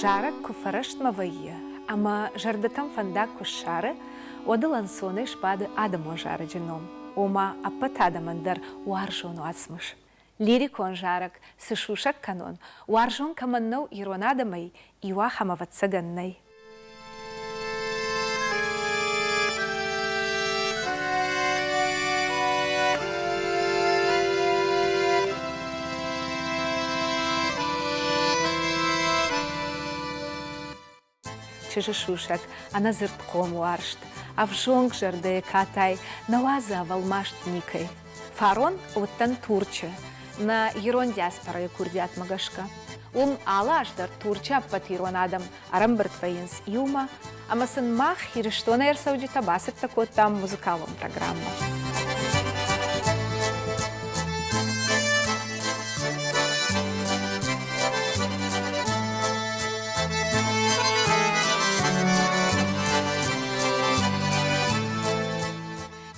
Зарӕг куы фӕрӕстмӕ вӕййы ӕмӕ зӕрдӕтӕм фӕндаг куы ссары, уӕд ыл ӕнцонӕй сбады адӕмон зарӕджы ном, ома ӕппӕт адӕмӕн дӕр уарзон уацмыс. Лирикон зарӕг цы сусӕг кӕнон, уарзон кӕмӕн нӕу ирон адӕмӕй, иу ахӕм ӕвӕццӕгӕн нӕй. Чызджы сусӕг, ӕнӕдзырдхъом уарзт, ӕвзонг зӕрдӕйы катай нӕ уадзы ӕвӕлмаст никӕй. Фарон уыдтӕн Турчы, нӕ ирон диаспорайы курдиатмӕ гӕсгӕ. Уым алы аз дӕр Турчы ӕппӕт ирон адӕм ӕрӕмбырд вӕййынц иумӕ, ӕмӕ сын мах Ирыстонӕй ӕрцӕуджытӕ бацӕттӕ кодтам музыкалон программӕ.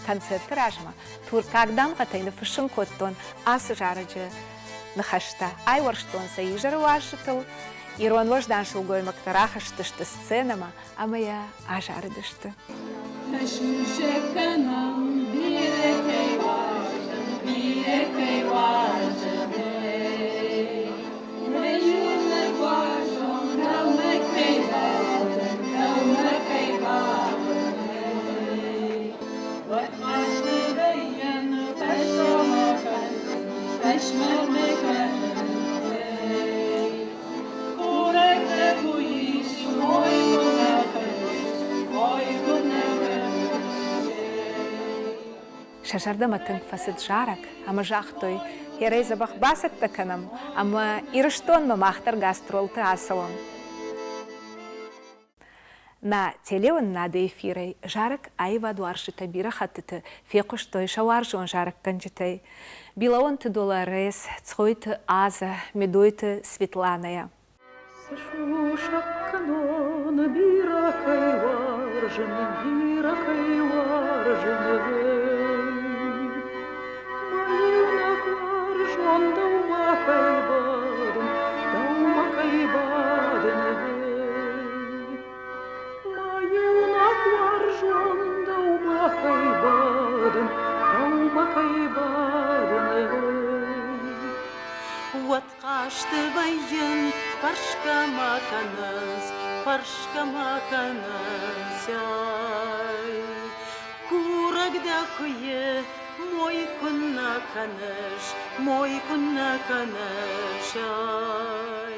Концерты размӕ туркаг дамгъӕтӕй ныффыссын кодтон ацы зарӕджы ныхӕстӕ. Айуӕрстон сӕ изӕры уазджытыл, ирон уӕздан сылгоймӕгтӕ рахызтысты сценӕмӕ ӕмӕ йӕ азарыдысты. Фӕсусӕг кӕнӕм, бирӕ кӕй уарзӕм, бирӕ кӕй уарзӕм, эй. Нӕ иунӕг уарзон, дӕумӕ кӕй бадын, дӕумӕ кӕй бадын, эй. Уӕд хъазты вӕййӕн фӕсомӕ кӕнын, фӕсмӕрмӕ кӕнын, эй. Курӕг дӕ куы ис, мой куы нӕ кӕнис, мой куы нӕ кӕнис, эй. Сӕ зӕрдӕмӕ тынг фӕцыд зарӕг ӕмӕ загътой, Ерӕй дзӕбӕх бацӕттӕ кӕнӕм ӕмӕ Ирыстонмӕ мах дӕр гастролты ацӕуӕм. Нӕ телеуынынады эфирӕй зарӕг аивадуарзджытӕ бирӕ хӕттыты фехъуыстой сӕ уарзон зарӕггӕнджытӕй Билаонты Долорес, Цгъойты Азӕ, Медойты Светланӕйӕ. Цы сусӕг кӕнон, бирӕ кӕй уарзын, бирӕ кӕй уарзын, гъей. Мӕ иунӕг уарзон дӕумӕ кӕй бадын, дӕумӕ кӕй бадын, гъей. Мӕ иунӕг уарзон дӕумӕ кӕй бадын, дӕумӕ кӕй бадын, гъей. Уӕд хъазты вӕййын, фӕрсгӕ ма кӕнынц, фӕрсгӕ ма кӕнынц, ай. Курӕг дӕ куы и, мой куыннӕ кӕныс, мой куыннӕ кӕныс, ай.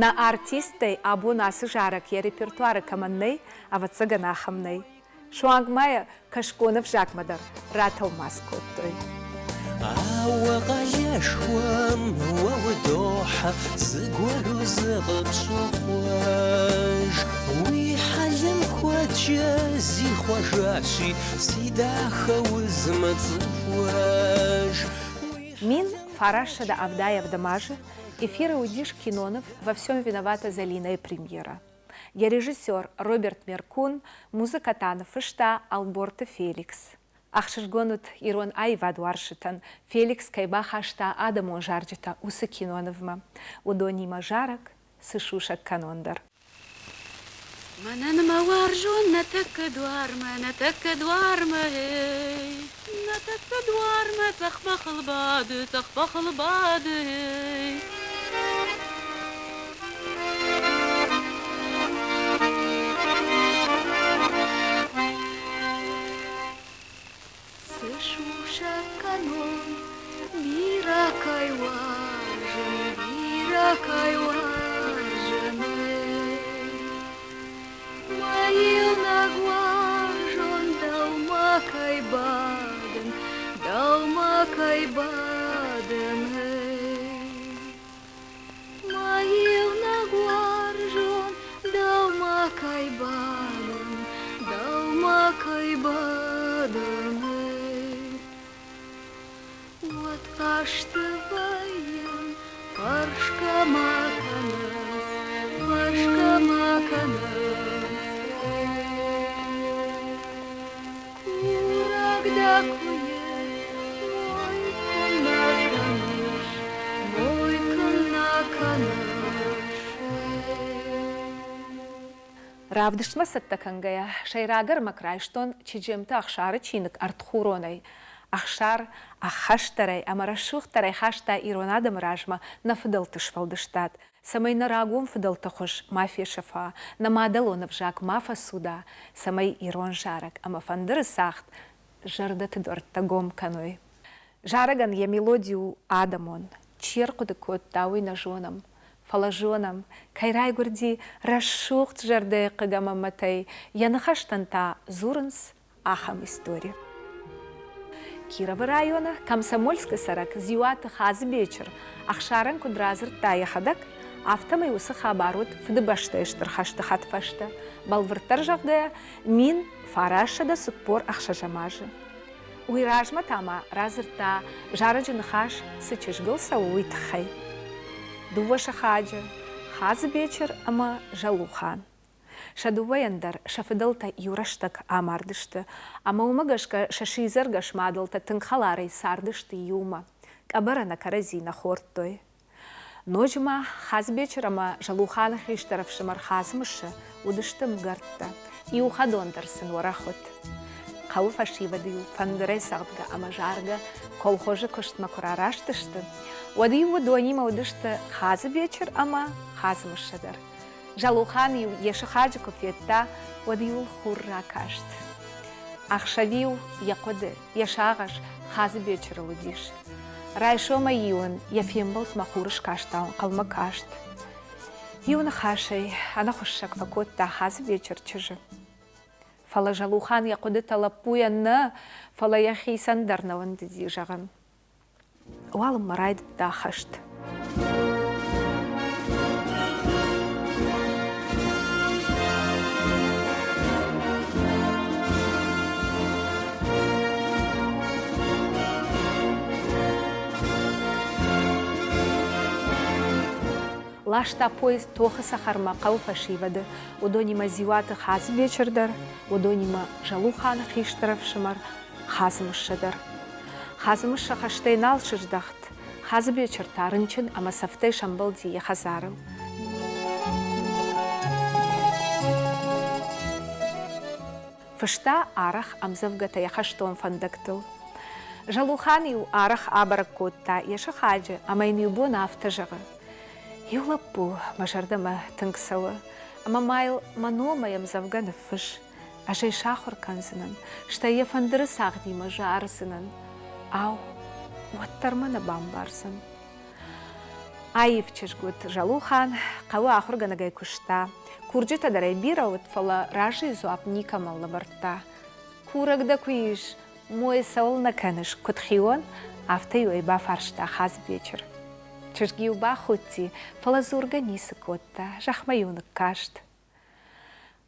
Нӕ артисттӕй абон ацы зарӕг йӕ репертуары кӕмӕн нӕй, ӕвӕццӕгӕн, ахӕм нӕй. Суанг ма йӕ кӕсгон ӕвзагмӕ дӕр ратӕлмац кодтой. Ауэ къалэшхуэм уэ удохьэ, зыгуэру зыкъыпщохъуэж. Уи хьэлым куэдкӏэ зихъуэжащи, си дахэ узмыцӏыхуэж. 1977 азы эфиры уыдис киноныв «Во всем виновата Залина» премьера. Йӕ режиссер Роберт Меркун, музыкӕ та ныффыста Ӕлборты Феликс. Ӕхсызгон уыд ирон аивадуарзджытӕн, Феликс кӕй бахаста адӕмон зарджытӕ уыцы кинонывмӕ. Уыдонимӕ зарӕг цы сусӕг кӕнон дӕр. Мӕнӕн мӕ уарзон нӕ тӕккӕ дуармӕ, нӕ тӕккӕ дуармӕ, эй. Нӕ тӕккӕ дуармӕ цъӕх бӕхыл бады, цъӕх бӕхыл бады, эй. Цы сусӕг кӕнон, бирӕ кӕй уарзын, бирӕ кӕй уарзын, эй. Мӕ иунӕг уарзон дӕумӕ кӕй бадын, дӕумӕ кӕй бадын, эй. Мӕ иунӕг уарзон дӕумӕ кӕй бадын, дӕумӕ кӕй бадын, эй. Уӕд хъазты вӕййын, фӕрсгӕ ма кӕнынц, фӕрсгӕ ма кӕнынц, эй. Курӕг дӕ куы мой куы нӕ кӕныс, мой куы нӕ кӕныс, эй. Равдыстмӕ цӕттӕ кӕнгӕйӕ, сӕйраг ӕрмӕг райстон Чеджемты Ӕхсары чиныг Ӕртхуронӕй. Ӕхсар ӕххӕстдӕрӕй ӕмӕ рӕсугъддӕрӕй хаста ирон адӕмы размӕ нӕ фыдӕлты сфӕлдыстад, цӕмӕй нӕ рагон фыдӕлты хуыз ма фесӕфа, нӕ мадӕлон ӕвзаг ма фӕцуда, цӕмӕй ирон зарӕг ӕмӕ фӕндыры цагъд зӕрдӕты дуӕрттӕ гом кӕной. Зарӕгӕн йӕ мелоди у адӕмон. Чи ӕрхъуыды кодта, уый нӕ зонӕм. Фӕлӕ зонӕм, кӕй райгуырди рӕсугъд зӕрдӕйы хъыг ӕмӕ мӕтӕй, йӕ ныхӕстӕн та дзурынц ахӕм истори. Кировы районы Комсомольскы цӕрӕг Дзиуаты Хадзыбечыр Ӕхсарӕн куыд радзырдта йӕхӕдӕг, афтӕмӕй уыцы хабар уыд Фыдыбӕстӕйы Стыр хӕсты хӕдфӕстӕ, бӕлвырддӕр зӕгъгӕйӕ, 1946 азы. Уый размӕ та ма радзырдта, зарӕджы ныхас цы чызгыл цӕуы, уый тыххӕй. Дыууӕ сыхаджы, Хадзыбечыр ӕмӕ Зӕлухан. Сӕ дыууӕйӕн дӕр сӕ фыдӕлтӕ иу рӕстӕг амардысты, ӕмӕ уымӕ гӕсгӕ сӕ сидзӕргӕс мадӕлтӕ тынг хӕларӕй цардысты иумӕ, къӕбӕр ӕнӕ кӕрӕдзи нӕ хордтой. Ноджы ма Хадзыбечыр ӕмӕ Зӕлуханы хистӕр ӕфсымӕр Хадзымысы уыдысты мгӕрттӕ, иу хӕдон дӕр сын уӕрӕх уыд. Хъӕуы фӕсивӕд-иу фӕндырӕй цӕгъдгӕ ӕмӕ заргӕ колхозы куыстмӕ куы рараст сты, уӕд-иу уыдонимӕ уыдысты Хадзыбечыр ӕмӕ Хадзымысӕ дӕр. Зӕлухан-иу йӕ сыхаджы куы федта, уӕд-иу ыл хур ракаст. Ӕхсӕв-иу йӕ хъуыды, йӕ сагъӕс Хадзыбечырыл уыдис. Райсомӕй-иу ын йӕ фембӕлдмӕ хурыскастау ӕнхъӕлмӕ каст. Иу ныхасӕй ӕнӕхуыссӕг фӕкодта Хадзыбечыр чызджы. Фӕлӕ Зӕлухан йӕ хъуыдытӕ лӕппуйӕн нӕ, фӕлӕ йӕхицӕн дӕр нӕ уӕндыди зӕгъын. Уалынмӕ райдыдта хӕст. Ласта поезд тохы цӕхӕрмӕ хъӕуы фӕсивӕды, уыдонимӕ Дзиуаты Хадзыбечыр дӕр, уыдонимӕ Зӕлуханы хистӕр ӕфсымӕр Хадзымыссӕ дӕр. Хадзымыссӕ хӕстӕй нал сыздӕхт, Хадзыбечыр та рынчын ӕмӕ цӕфтӕй сӕмбӕлди йӕ хӕдзарыл. Фыста арӕх ӕмдзӕвгӕтӕ йӕ хӕстон фӕндӕгтыл. Зӕлухан-иу арӕх абӕрӕг кодта йӕ сыхаджы ӕмӕ йын иу бон афтӕ зӕгъы: Иу лӕппу мӕ зӕрдӕмӕ тынг цӕуы, ӕмӕ ма йыл мӕ номӕй ӕмдзӕвгӕ ныффысс. Ӕз ӕй сахуыр кӕндзынӕн, стӕй йӕ фӕндыры цагъдимӕ зардзынӕн. Ау, уӕддӕр мӕ нӕ бамбардзӕн. Аив чызг уыд Зӕлухан, хъӕуы ахуыргӕнӕгӕй куыста. Курджытӕ дӕр ӕй бирӕ уыд, фӕлӕ разыйы дзуапп никӕмӕн лӕвӕрдта. Курӕг дӕ куы ис, мой цӕуылнӕ кӕныс, куыд хион, афтӕ-иу ӕй бафарста Хадзыбечыр. Чызг-иу бахудти, фӕлӕ дзургӕ ницы кодта, зӕхмӕ-иу ныккаст.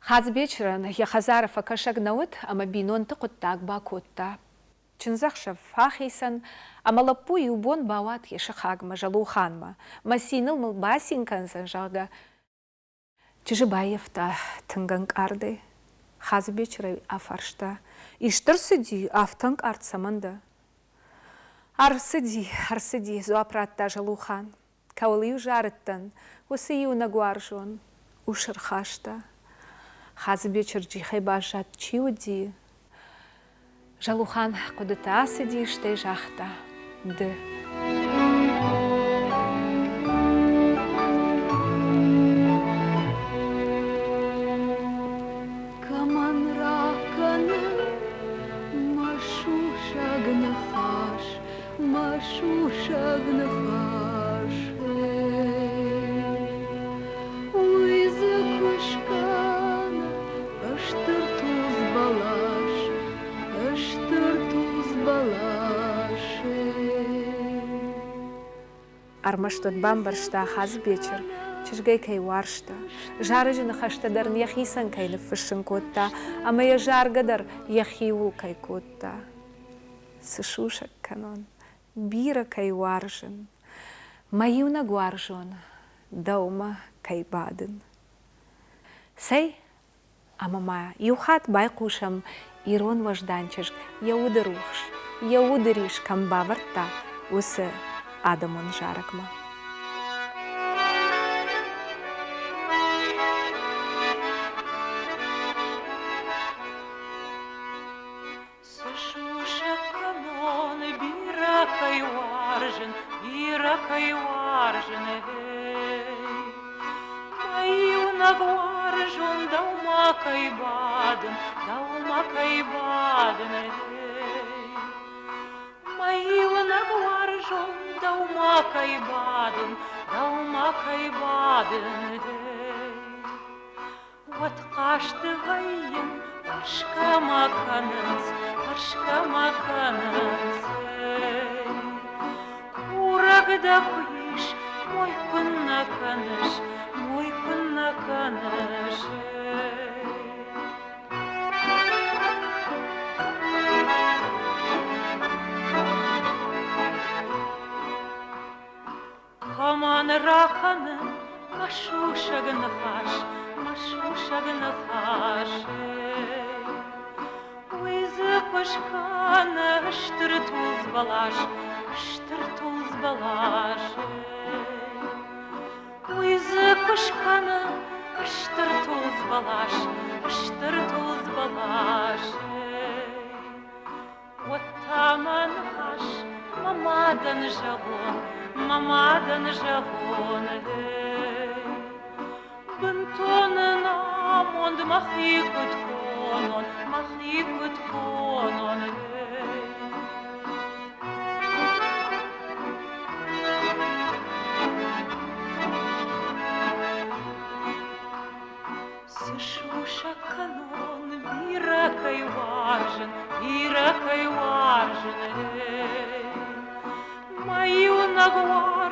Хадзыбечырӕн йӕ хӕдзары фӕкӕсӕг нӕ уыд ӕмӕ бинонты хъуыддаг бакодта. Чындзӕхсӕв фӕхицӕн, ӕмӕ лӕппу иу бон бауад йӕ сыхагмӕ, Зӕлуханмӕ, мӕ циныл мыл бацин кӕндзӕн, зӕгъгӕ. Чызджы баййӕфта тынг ӕнкъардӕй. Хадзыбечырӕй афарста: Исты рцыди, афтӕ ӕнкъард цӕмӕн дӕ? Ӕрцыди, ӕрцыди, дзуапп радта Зӕлухан. Кӕуыл-иу зарыдтӕн, уыцы иунӕг уарзон ус ӕрхаста. Хадзыбечыр джихӕй баззад, чи уыди? Зӕлухан хъуыдыты ацыди, стӕй загъта: Ды. Кӕмӕн ракӕны мӕ сусӕг ныхас, Мӕ сусӕг ныхас, уый дзы куы скӕны ыстыр тулдз бӕлас, ыстыр тулдз бӕлас. Ӕрмӕст уӕд бамбӕрста Хадзыбечыр, чызгӕй кӕй уарзта, зарӕджы ныхӕстӕ дӕр ын йӕхицӕн кӕй ныффыссын кодта ӕмӕ йӕ заргӕ дӕр йӕхиуыл кӕй кодта. Цы сусӕг кӕнон, бирӕ кӕй уарзын, мӕ иунӕг уарзон дӕумӕ кӕй бадын. Цӕй, ӕмӕ ма иу хатт байхъусӕм ирон уӕздан чызг йӕ уды рухс, йӕ уды рис кӕм бавӕрдта, уыцы адӕмон зарӕгмӕ. кӕй бадын, дӕумӕ кӕй бадын, эй. Мӕ иунӕг уарзон, дӕумӕ кӕй бадын, дӕумӕ кӕй бадын, эй. Уӕд хъазты вӕййын, фӕрсгӕ мӕ кӕнынц, фӕрсгӕ мӕ кӕнынц, эй. Курӕг дӕ куы ис, мой куыннӕ кӕныс, мой куыннӕ кӕныс, эй. Кӕмӕн ракӕны мӕ сусӕг ныхас, мӕ сусӕг ныхас, эй. Уый дзы куы скӕны стыр тулдз бӕлас, стыр тулдз бӕлас, эй. Уый дзы куы скӕны стыр тулдз бӕлас, стыр тулдз бӕлас, эй. Уӕд та мӕ ныхас мӕ мадӕн зӕгъон, мӕ мадӕн зӕгъон, эй. Бынтон ӕнамонд мӕхи куыд хонон, мӕхи куыд хонон, эй. Цы сусӕг кӕнон, бирӕ кӕй уарзын, бирӕ кӕй уарзын, эй. Мӕ иунӕг уарзт.